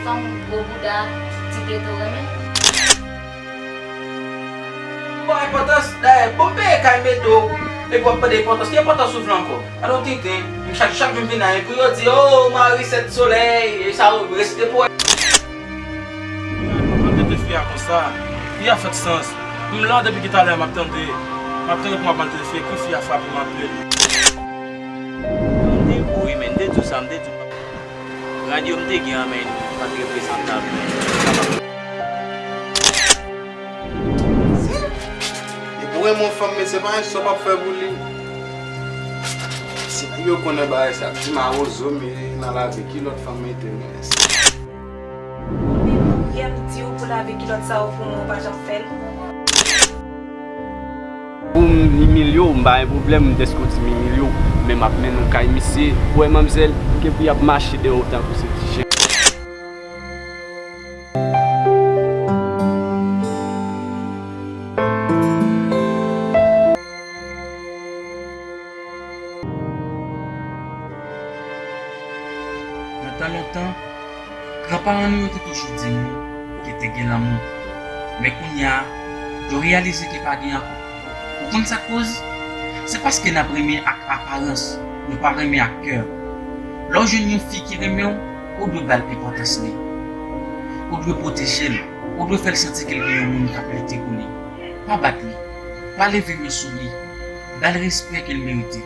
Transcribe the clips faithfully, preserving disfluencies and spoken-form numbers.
Yon gwo bouda, ti tete w renmen. Bon, enpòtans, dayè, bon, m peye kay mete w, epi w ap mande enpòtans. Ki enpòtans ou vle ankò? Alò, tenten, chak, chak jou m vin la, e pou yo di, "Oh, mari sèt solèy," e sa, yo reste pou. Mwen, mwen tete fi a konsa, li a fèt sans. M la depi ki talè, m ap tande, m ap tande pou m ap mal tete fi, epi fi a frape m anpil. M te kou, wi, men m te di w sa, m te di w. Radyo m te gen an, men li pa t reprezantab, men li pa t kapab. Depi w renmen yon fanm, men se pa yon sa w p ap fè pou li. Si nèg yo konnen bagay sa, di mawozo m ye nan lave kilòt fanm mete m. Depi yè m di w pou lave kilòt sa yo pou mwen, ou pa janm fè l. Pou m imilye w, m pa gen pwoblèm, dèske w di m imilye w, men m ap mennen w kay misye. Ou wè manmzèl, m gen pou y ap mache dèyè w tankou se ti chen. Nan tan lontan, granparan nou yo te toujou di nou ke te gen lanmou. Men kounye a, yo reyalize ke pa gen ankò. Ou konn sa k koz? Se paske n ap renmen ak aparans, nou pa renmen ak kè. Lè w jwenn yon fi ki renmen w, ou dwe ba l enpòtans li. Ou dwe pwoteje l. Ou dwe fè l santi ke l gen yon moun k ap lite pou li. Pa bat li. Pa leve men sou li. Ba l respè ke l merite.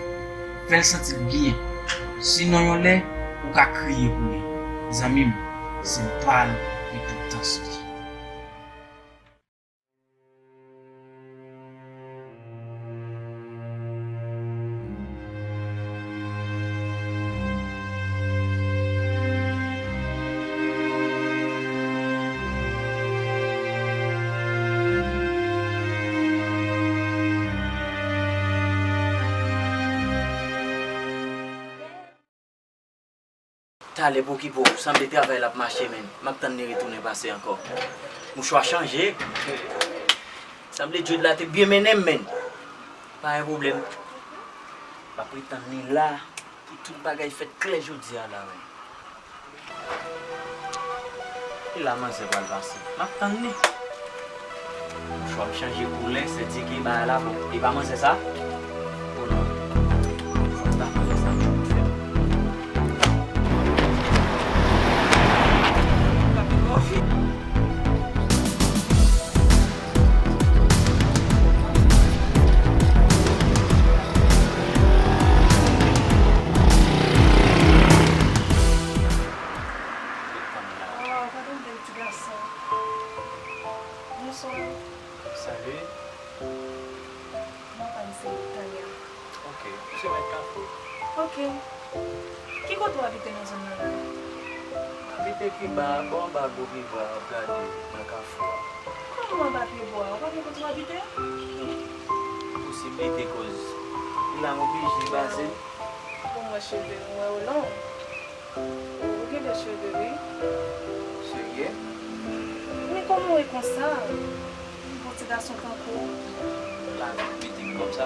Fè l santi l byen. Sinon yon lè, ou ka kriye pou li. Zanmi m, se ba l enpòtans li. Talè pou okipe w, sanble travay la ap mache, men m ap tann li retounen pase ankò. Mouchwa chanje. Sanble Jude la te byen mennen m, men pa gen pwoblèm. M ap ret tann li la pou tout bagay fèt klè jodi a la, men. E la manzè pral pase. M ap tann li. Mouchwa m chanje koulè, se di ke bagay la bon. E pa manzè sa? O non. Fò m ta fè sa pou m fè. Waw, gade yon bèl ti gason. Bonswa. Salut. Mwen pa m se Tania. Ok, ou se mèt Kafou? Ok. Ki kote w abite nan zòn nan la? M abite pi ba, bò anba gwo pye bwa, w ap gade nan Kafou a. Kòman anba pye bwa? Ou pa gen kote w abite? Posiblite, koz la m oblije baze. Bon, mwen cheve m, mwen wè w long. Ou gen bèl cheve, wi. Serye? Men kòman w ye konsa? Yon ti gason tankou w. Lavi pitit kòm sa.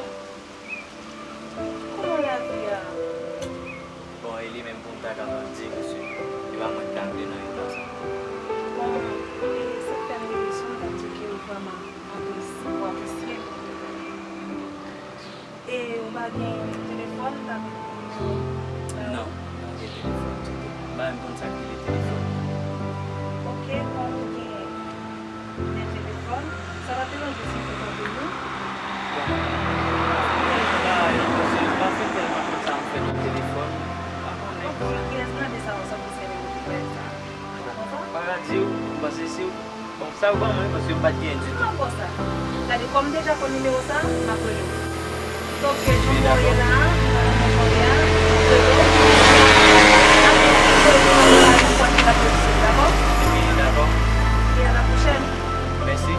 Kòman lavi a? Bon, e li menm pou m ta kapab di, paske se pa mwen k ta vle nan eta sa. Bon, e sa k fè m rive sou w, m di ke w vrèman apresye, ou apresye m. E ou pa gen telefòn, ou ta vle pou m... Non, m pa gen telefòn ditou. M pa menm konn sa k rele telefòn. Ok, kòm ou gen de telefòn, sa pa deranje si m te tande nou? Bon, m pa, m pa fè tèlman konn sa m fè nan telefòn. M pa konnen. Ok, kiyès nan de sa yo sa pou sèvi pou fè sa? Bon, m pa ka di w, m panse si w Bon, sa yo ban mwen, paske m pa t gen ditou. Ankò sa. Gade, kòm m deja konn nimewo sa, m ap rele w. Donk, ke jan w ye la, m pa nan kòlè a, m ap rele w. N ap rele w nan yon pòt ki pa posib, dakò? Wi, dakò. E a la pwochèn. Mèsi.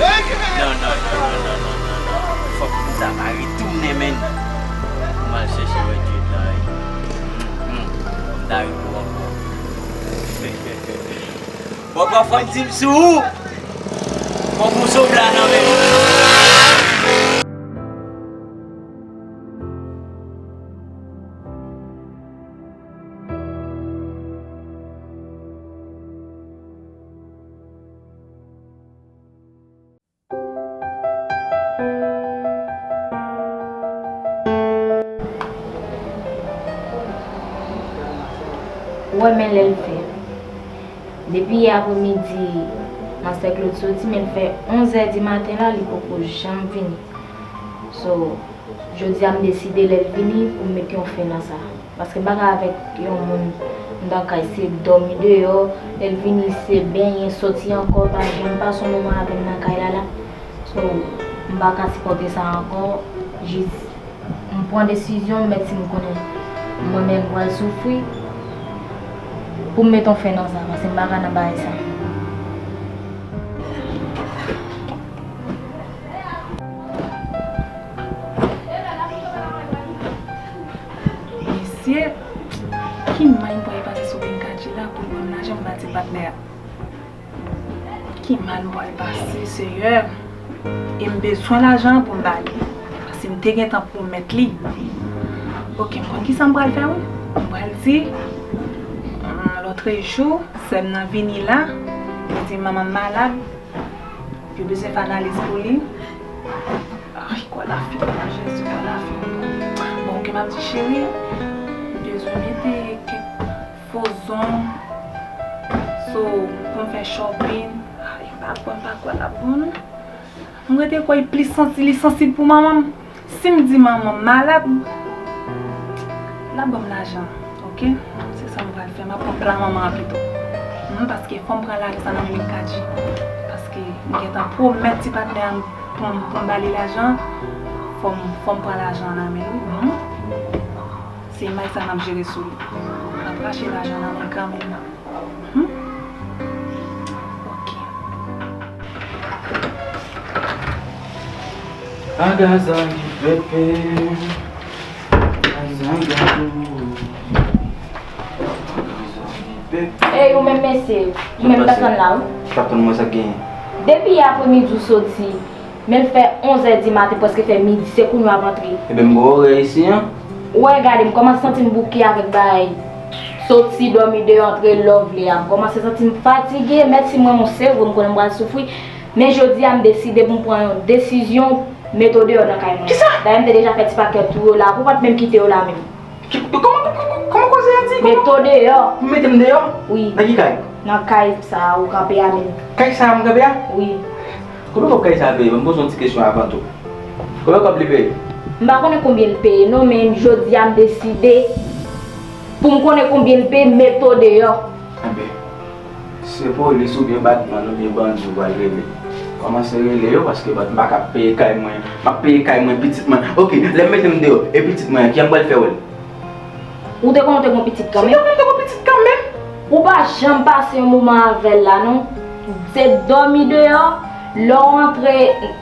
Ok. Non, non, non. Fòk kou sa pa retounen, menn. Pou m al chèche wè Jude la, wi. Hmm, hmm. Fòk m ta rive ankò. Bon, pafwa m di m sou ou. Fòk ou sot la nan men m. Wè, men lè l fè. Depi yè apremidi, Mastè Claude soti, men l fè onz è di maten la, li poko janm vini. So, jodi a m deside lè l vini pou m met yon fen nan sa. Paske m pa ka avèk yon moun m nan kay se dòmi deyò, lè l vini se benyen, soti ankò, pa janm pase yon moman avè m nan kay la la. So, m pa ka sipòte sa ankò, jis m pran desizyon, menm si m konnen mwen menm m pral soufri, pou m met yon fen nan sa, paske m pa ka nan bagay sa. Mesye, ki may m pral pase sou Benkadji la pou l ban m lajan m ba ti patnè a? Ki may m pral pase, Seyè? E m bezwen lajan an pou m ba li. Paske m te gentan pwomèt li. Oke, m konn kisa m pral fè, wi. M pral di, hum, lòtrejou, sè m nan vini la, li di manman m malad, yo bezwen fè analiz pou li. Ay, kò la fè m, Jezi, kò la fè m. Bon, oke, m ap di, cheri, m bezwen mete kèk fo zong, so, pou m fè shopping. Ay, m pa kwè, m pa kwè l ap bon, non. M rete kwè li plis santi, li sansib pou manman m. Si m di manman m malad, l ap ban m lajan, oke? Se sa m pral fè, m ap pran plan manman an pito. Hum, paske fò m pran lajan sa nan men Benkadji. Paske m gentan pwomèt ti patnè a m pou m, pou m ba li lajan, fò m, fò m pran lajan an nan men l, wi. Hum. Se may sa n ap jere sou li. N ap rache lajan nan men kanmenm. Hmm? Ok. Agazan ki pepe, agazan gato. Agazan ki pepe. Ey, ou menm mesye, ou menm pa tann la, wi. Sa k tann mwen, sa k genyen? Depi yè apremidi ou soti, men l fè onz è di maten, prèske fè midi, se kounye a w ap antre. Ebyen, m gen orè isi an. Ou wè, gade, m kòmanse santi m bouke avèk bagay soti, dòmi deyò, antre lè w vle a. M kòmanse santi m fatige, mèsi mwen, m se vre, m konnen m pral soufri. Men jodi a, m deside pou m pran yon desizyon, mete w deyò nan kay mwen. Kisa? Dayè, m te deja fè ti pakèt pou yo la, pou w pa t menm kite yo la menm. Ki, kòman, kòman, kòman koze a di? Mete w deyò. Pou mete m deyò? Wi. Nan ki kay? Nan kay sa a ou kanpe a menm. Kay sa a m kanpe a? Wi. Konbyen kòb kay sa a peye? Ban m poze yon ti kesyon avan tou. Konbyen kòb li peye? M pa konnen konbyen l peye non, men jodi a m deside pou m konnen konbyen l peye, mete w deyò. Enben, se polis oubyen batman oubyen bandi ou pral rele. Kòmanse rele yo, paske m pa ka peye kay mwen, m ap peye kay mwen, pitit mwen. Oke, lè m mete m deyò, e pitit mwen an, kijan m pral fè wè l? Ou te konnen w te gon pitit kanmenm? Si te konnen w te gon pitit kanmenm. Ou pa janm pase yon moman avè l la non. Se dòmi deyò, lè w antre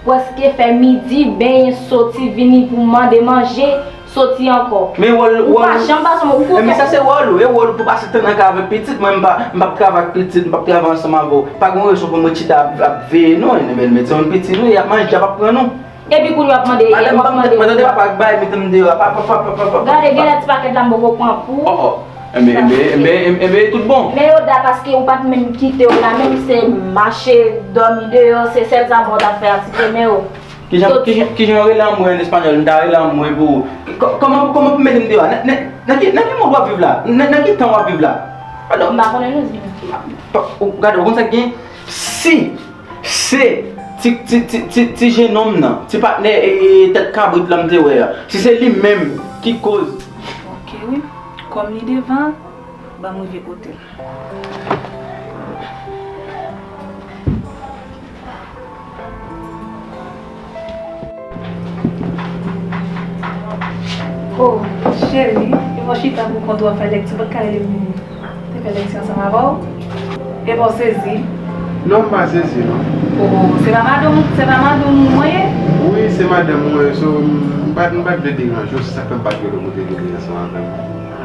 prèske fè midi, benyen, soti, vini pou mande manje, soti ankò. Men wòl, ou pa janm pase yon moman, ou... Men sa se wòl ou, e wòl ou pou pase tan nan kay avèk pitit, mwen m pa, m p ap travay ak pitit, m p ap travay ansanm avè w. Pa gon rezon pou mwen chita ap, ap veye nou, men se yon piti nou, y ap manje, y ap pran nou. Epi kounye w ap mande, w ap mande. Madanm, pa mande, madanm, pa bay, mete m deyò. Pa, pa, pa, pa, pa, pa. Gade, genlè ti pakèt la m poko pran pou ou. Oh, oh. Enben, enben, enben, enben, tout bon. Men yo da paske ou pa t menm kite yo la, menm se mache, dòmi deyò, se sèl sa bon w t ap fè a, ti te men yo. Kijan, kijan, kijan yo rele anmwe an espanyòl? M ta rele anmwe pou ou. Kò-, kòman, kòman pou mete m deyò? Nan, nan, nan ki, nan ki mond w ap viv la? Nan, nan ki tan w ap viv la? Alò, m pa konnen non, di m. Pa, ou, gade, ou konn sa k gen? Si Se ti, ti, ti, ti, ti jenòm nan, ti patnè, e, e, tèt kabrit la m te wè a. Si se li menm ki koz. Ok wi. Kòm li devan, ban m rive kote l. Oh, cheri, e w chita pou kont ou ap fè lèkti, ou pa t ka rele m vini te fè lèkti ansanm avè w? Epa w sezi? Non, m pa sezi, non. Oh, se pa madanm, se pa madanm ou mwen ye? Wi, se madanm mwen ye, so, m pa t, m pa t vle deranje w, se sa k fè m pa t rele w pou te vini ansanm avè m.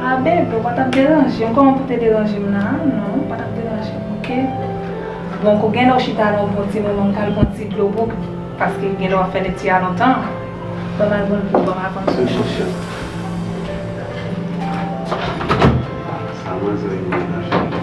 Ah, bebe, ou pa t ap deranje m. Kòman pou te deranje m la? Non, ou pa t ap deranje m, ok? Bon, kou genlè w chita la yon bon ti moman, m ka al pran ti dlo pou, paske genlè w ap fè lèkti a lontan. Ban m al pran dlo, ban m al pran dlo. Sa manzè vin nan chanm.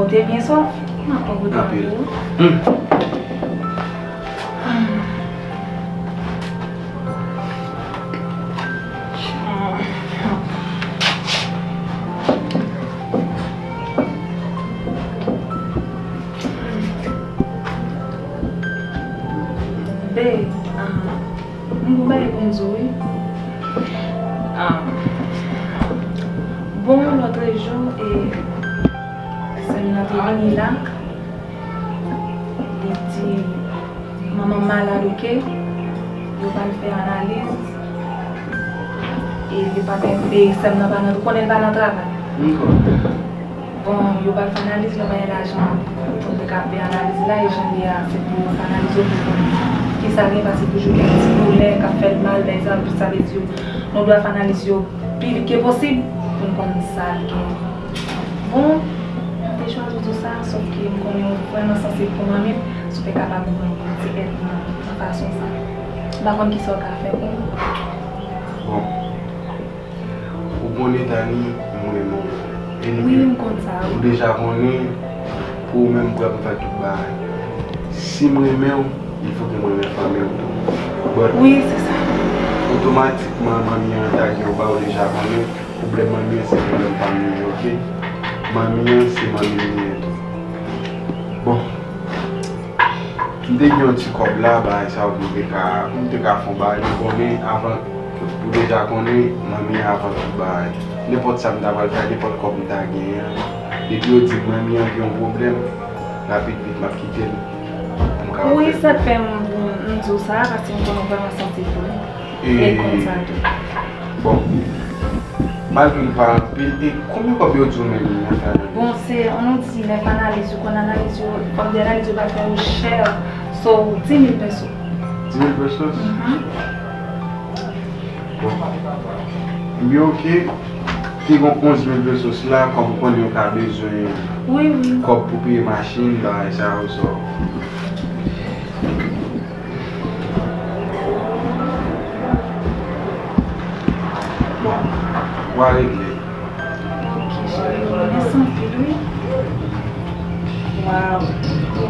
Te byen sòf, m ap pran goute pou ou. Babe, ah, m gon bagay pou m di w, wi. Ah, bon, lòtrejou, e, sè m nan te vini la. Li di, manman m malad, oke? Yo pral fè analiz. E li pa gen, e sè m nan pa nan, ou konnen l pa nan travay. M konnen. Bon, yo pral fè analiz, yo bay lajan pou l te ka peye analiz la, e jan li a, se pou yo fè analiz yo pou konnen kisa gen, paske toujou gen ti doulè k ap fè l mal, bay egzanp, sa vle di yo, nou dwe fè analiz yo pi vit ke posib pou n konn sa l gen. Bon, m te chwazi w di w sa, sòf ke m konnen w vrèman sansib pou manmi m, si w te kapab ban m yon ti èd nan, nan fason sa. M pa konn kisa w ka fè pou mwen. Bon. Ou konnen, Dani, m renmen w. Wi, m konn sa, wi. Ou deja konnen, pou ou menm, m prè pou m fè tout bagay. Si m renmen w, il faut que m renmen fanmi w tou. But, wi, se sa. Otomatikman, manmi an ta gen yon bagay ou deja konnen. Pwoblèm manmi an se pwoblèm pa m li ye, oke? Manmi an se manmi m li ye tou. Bon. M te gen yon ti kòb la, bagay sa yo pou m te ka, pou m te ka fè yon bagay. Nou konnen, avan, ou deja konnen, manmi an avan tout bagay. Nenpòt sa m ta pral fè, nenpòt kòb m ta genyen an, depi yo di m manmi an gen yon pwoblèm, rapid vit m ap kite l pou m kapab fè. Wi, sa k fè m, m di w sa, paske m konnen w vrèman sansib pou li. E konn sa tou. Bon. Malgre li pa anpil, e konbyen kòb yo di w menm nan fè analiz? Bon, se, ann nou di, lè fè analiz, ou konn analiz yo, kòb de analiz yo pa fè yo chè, so, dis mil pesos. Dis mil pesos? Mhm. Bon. Ebyen, oke. Te gen onz mil pesos la, kòm ou konnen yo ka bezwen kòb pou peye machin, bagay sa yo, so. Bon, w a regle. Ok, cheri, mèsi anpil, wi. Waw.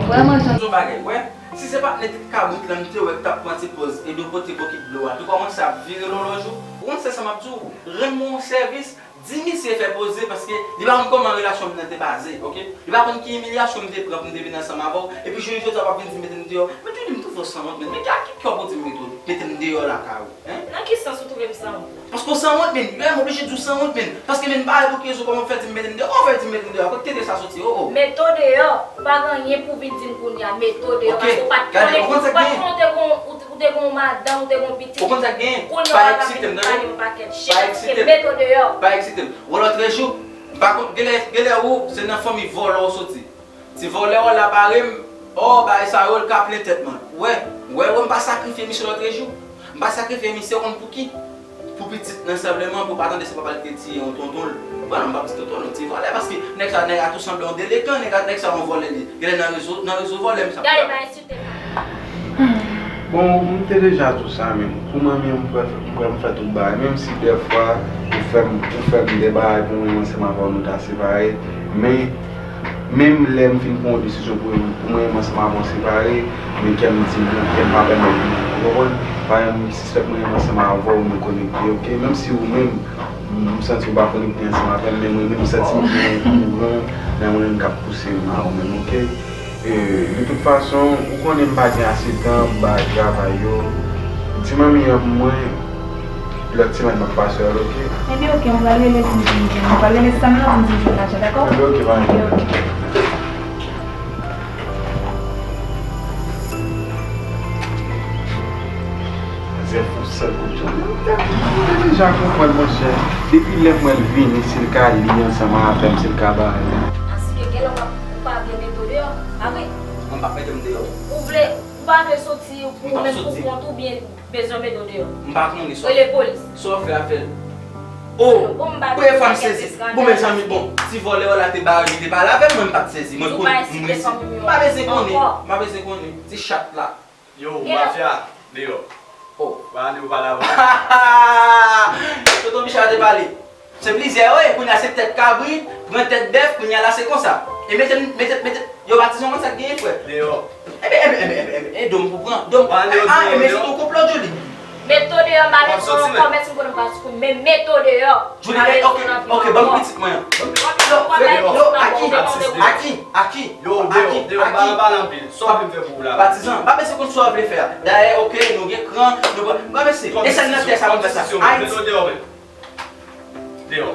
Vrèman jan. Yon bagay, wè, si se pa t nèg kabrit lan m te wè k t ap pran ti pòz e de kote bokit dlo a te kòmanse ap vire lòlòj ou, ou konn se sa m ap di w, rann mwen yon sèvis, di misye fè poze, paske li pa konn kòman relasyon m nan te baze, oke? Li pa konn ki imilyasyon m te pran pou m te vin ansanm avè w, epi jounen jodi a w ap vin di m mete m deyò. Men Julie, m twouve w sanwont, men. Men ki, a ki kè w pou di m mete w, mete m deyò lakay ou, en? Nan ki sans ou twouve m sanwont? Paske w sanwont, men. Lè m oblije di w sanwont, men. Paske, men, m pa wè pou ki rezon kòman w fè di m mete m deyò. Kòman w fè di m mete m deyò? Kot tete sa soti? O, o. Mete w deyò. Ou pa gen anyen pou vin di m kounye a, mete w deyò. Ok, paske ou pa t konnen, ou pa t konnen ou te gon, ou te, ou te gon madanm, ou te gon pitit. Ou konn sa k genyen? Kounye a w ap vin pale m pakèt chat, paske mete w deyò. Pa eksite m. Wè lòtrejou, m pa konn, genlè, genlè ou, se nan fanmi vòlè w soti. Ti vòlè w la bare m, o, bagay sa yo, l ka plen tèt mwen. Wè, wè, wè, m pa sakrifye misye lòtrejou. M pa sakrifye misye, ou konn pou ki? Pou pitit nan senpleman, pou pa tande se papa l ki te tiye yon tonton l. Bon, non, m p ap di tonton l, yon ti vòlè, paske nèg sa, nèg la tou sanble yon delekan, nèg la, nèg sa yon vòlè li. Genlè nan rezo, nan rezo vòlè, m sa. Gade, pa ensilte fanmi. Bon, m te deja di w sa, men pou manmi an, m prè, m prè m fè tout bagay, menm si dèfwa ou fè m, ou fè m de bagay pou mwen, mwen ansanm avè w, nou ta separe, men Menm lè m fin pran yon desizyon pou, pou mwen menm ansanm avè w separe, men kè m di m non, kè m pa pèmèt li. Ou konprann? Pa egzanp, m sispèk mwen menm ansanm avè w, nou konekte, oke? Menm si ou menm, m, m santi w pa konekte ansanm avè m, men mwen menm, m santi m gen yon kouran nan mwen menm k ap pouse m a ou menm, oke? E, de tout fason, ou konnen m pa gen ase tan pou bagay travay yo. Di manmi an pou mwen, lòt semèn m ap pase wè l, oke? Ebyen, oke, m pral rele pou m di l jwenn. M pral rele Sam nan pou m di l jwenn lajan, dakò? Ebyen, oke, pa gen pwoblèm. Ebyen, oke. Manzè fou sèl kote. Mwen deja konprann, monchè. Depi lè m wè l vini, si l ka li ansanm avè m, si l ka ba. Paske genlè w pa, ou pa vle mete w deyò, pa vre? Mwen p ap mete m deyò. Ou vle, ou pa vle soti pou ou menm pou kont ou byen bezwen mete w deyò. M pa konnen sa. Rele polis. Sa w fè a fè l. O, premye fwa m sezi. Bon, mezanmi, bon, ti vòlè w la te bare, li te pale avè m, mwen m pa t sezi. Mwen konnen, m resi. M pa bezwen konnen, m pa bezwen konnen. Ti chat la. Yo, mafya, deyò. O. Ba ale, ou pale avè m. Tonton Michel te pale. Se plizyè yo ye, kounye a se tèt kabrit, pran tèt bèf, kounye a la se konsa. E mete, mete, mete, yo patizan konn sa k genyen, frè. Deyò. Ebe, ebe, ebe, ebe, ebe, e dom pou pran. Dom. Pale yo Ah, e deyò, men se deyò. yon konplo, Juli. Meto deyò, m pa W ap met soti, ankò, men. mèsi m konnen m pa sou kou, men meto deyò. Juli, eh, ok, ok, ban m pitit mwen an. Ban m pitit. Yo, frè, yo, Aki, Aki, Aki, Yo, Aki, deyò, deyò, m pa Aki. nan pale anpil. Sa w vin fè pou ou la? Patizan, pa pèse konn sa w vle fè a. Dayè, ok, nou gen kran, nou pa, pa pèse. E sèl nan tè sa konn fè sa. Ayiti. Meto deyò, men. Deyò.